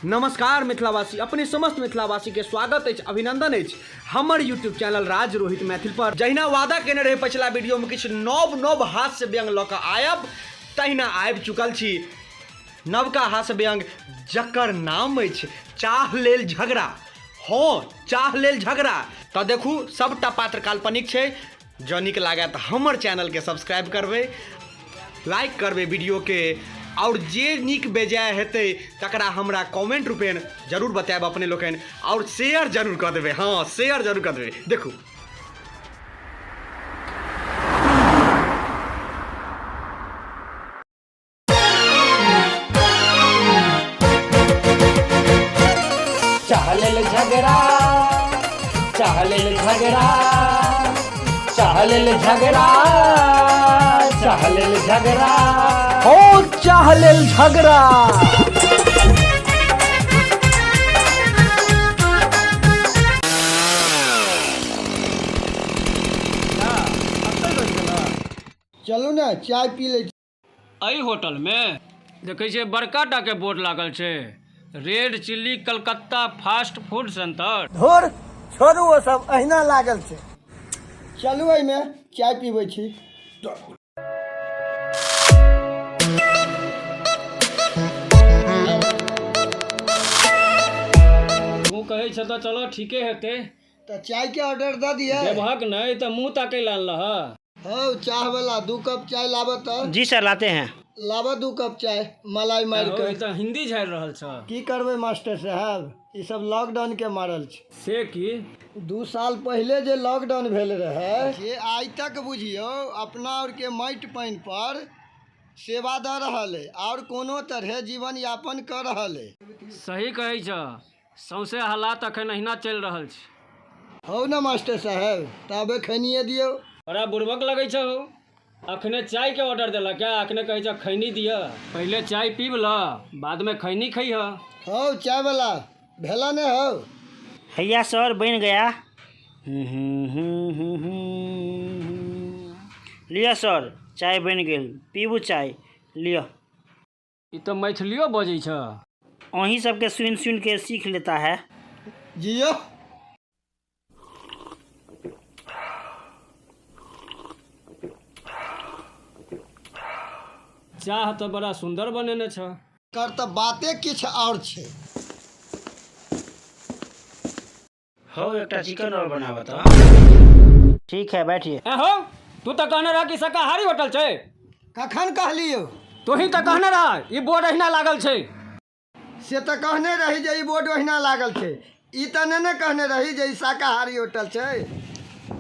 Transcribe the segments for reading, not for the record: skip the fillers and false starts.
नमस्कार मिथिलावासी, अपने समस्त मिथिलावासी के स्वागत अछि, अभिनंदन अछि हमर यूट्यूब चैनल राज रोहित मैथिल पर। जहिना वादा केने रहे पिछला वीडियो में किछु नव नव हास्य व्यंग लऽ कऽ आयब, तहिना आबि चुकल छी नवका हास्य व्यंग जकर नाम अछि चाह लेल झगड़ा। हँ, चाह लेल झगड़ा। तऽ देखू, सबटा पात्र काल्पनिक छै। जँ नीक लागए तऽ हमर चैनलके सब्सक्राइब करबै, लाइक करबै वीडियोके, आओर जे नीक बेजाय हेतै तकरा हमरा कमेंट रूपेण जरूर बतायब अपने लोकनि, आओर शेयर जरूर कऽ देबै। हँ, शेयर जरूर कऽ देबै। देखू, चाह लेल झगड़ा, चाह लेल झगड़ा, चाह लेल झगड़ा, चाह लेल झगड़ा, हो चाह लेल झगड़ा। चलू ने चाय पी लै छी। एहि होटल में देखै छियै बड़का टा के बोर्ड लागल छै, red chilli Calcutta fast food centre. धुर छोड़ू, ओ सब अहिना लागल छै। चलू एहिमे चाय पीबै छी। तू कहै छ तऽ चलो ठीके हेतै। तऽ चाय के ऑर्डर दऽ दिअ। देबहक नहि तऽ मुँह ताकै लए अनलह। हौ चाह वाला, 2 कप चाय लाबऽ तऽ। जी सर, लाते हैं। लाबऽ 2 कप चाय मलाई मारि हौ, कऽ। ई तऽ हिंदी झाड़ि रहल छ। की करबै मास्टर साहब, ई सब लॉकडाउन के मारल छै। से की? 2 साल पहिले जे लॉकडाउन भेल रहै, से आइ तक बुझियौ अपना और के माटि पानि पर सेवा दऽ रहल है और कोनो तरहे जीवन यापन कऽ रहल है। सही कहै छ, सौंसे हालात अखन अहिना चलि रहल छै। हौ ने मास्टर साहेब, ताबे खैनिए दियौ। बड़ा बुड़बक लगै छौ हौ, अखने चाय के ऑर्डर देलक है, अखने कहै छौ खैनी दिअ। पहिले चाय पीब ल, बाद में खैनी खैह। हौ चाय वाला, भेला ने हौ? हैया सर, बनि गया। लिअ सर, चाय बनि गेल, पीबू चाय, लिअ। ई तऽ मैथिलियो बजै छ। अहीं सबके सुनि सुनि के सीख लेता है। जियो। चाह तऽ बड़ा सुन्दर बनेने छ। कर तऽ बाते किछु आओर छै। हौ एकटा चिकन और बनाबऽ तऽ। ठीक है, बैठिए। ए हौ, तू तऽ कहने रह कि शाकाहारी होटल छै। कखन कहलियौ? तोही तऽ कहने रह ई बोर्ड अहिना लागल छै। से तऽ कहने रही जे ई बोर्ड ओहिना लागल छै, ई तऽ नहि ने कहने रही जे ई शाकाहारी होटल छै।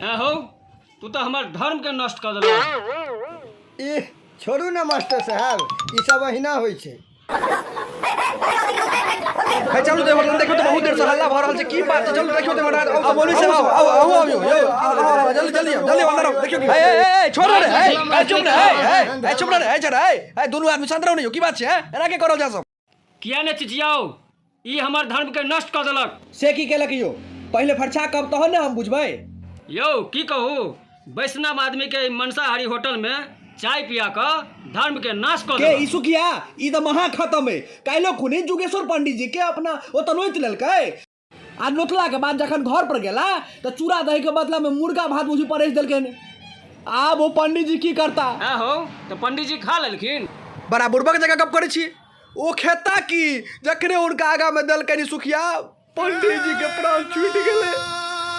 ए हौ, तू तऽ हमर धर्म के नष्ट कऽ देलह। इह, छोड़ू ने मास्टर साहब, ई सब अहिना होइ छै। हे चलू तऽ होटल देखियौ तऽ बहुत देर से हल्ला भऽ रहल छै, की बात छै? चलू देखियौ तऽ महाराज। आउ बोलू से, आउ आउ आउ आउ यौ यौ, आउ जल्दी जल्दी आउ, जल्दी अंदर आउ, देखियौ की। ए ए ए छोड़ रे, ए ए चुप रे, ए ए ए चुप रे, ए जरा, ए ए दुनू आदमी शांत रहू ने यौ, की बात छै? एना के करल जा सब? किया ने चिचियाउ, ई हमर धर्म के नष्ट कऽ देलक। से की केलक यौ? पहिले फरछा कब तहन ने हम बुझबै। यौ की कहू, वैष्णव आदमी के मंसाहारी होटल में चाय पिया कऽ धर्म के नाश कऽ के देलक। ई सुखिया, ई तऽ महा खत्म है। काल्हि खुनी जुगेश्वर पंडित जी के अपना ओतऽ नोति लेलकै, आ नोतला के बाद जखन घर पर गेला तऽ चूड़ा दही के बदला में मुर्गा भात बुझी परसि देलकनि। आब ओ पंडित जी की करता? ऐ हौ, तऽ पंडित जी खा लेलखिन? बड़ा बुड़बक जगह गप करै छी। ओ खेता की, जखने हुनका आगा में देलकनि सुखिया, पंडित जी के प्राण छूटि गेलै।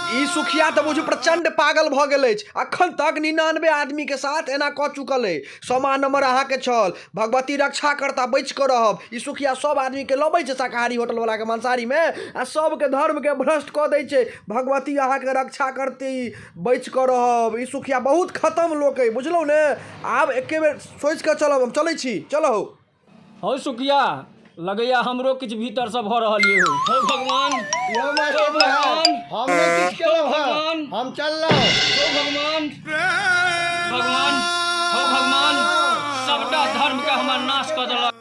ई सुखिया तऽ बुझू प्रचंड पागल भऽ गेल अछि। अखन तक 99 आदमी के साथ एना कऽ चुकल अइ। 100मा नंबर अहाँके छल, भगवती रक्षा करता, बचि कऽ रहब। ई सुखिया सब आदमी के लबै छै शाकाहारी होटल वाला के मांसाहारी में, आ सबके धर्म के भ्रष्ट कऽ दै छै। भगवती अहाँके रक्षा करती, बचि कऽ रहब। ई सुखिया बहुत खतम लोक अइ, बुझलहुँ ने? आब एके बेर सोचि कऽ चलब। हम चलै छी, चलऽ हौ। हौ सुखिया, लगैया हमरो किछु भीतर से भऽ रहल ये। हौ भगवान, यौ मास्टर हौ भगवान, साहब, हम नहि किछु केलहुँ हँ, भगवान, हम चललहुँ। हौ भगवान, भगवान, हौ भगवान, सबटा धर्म के हमर नाश कऽ देलक।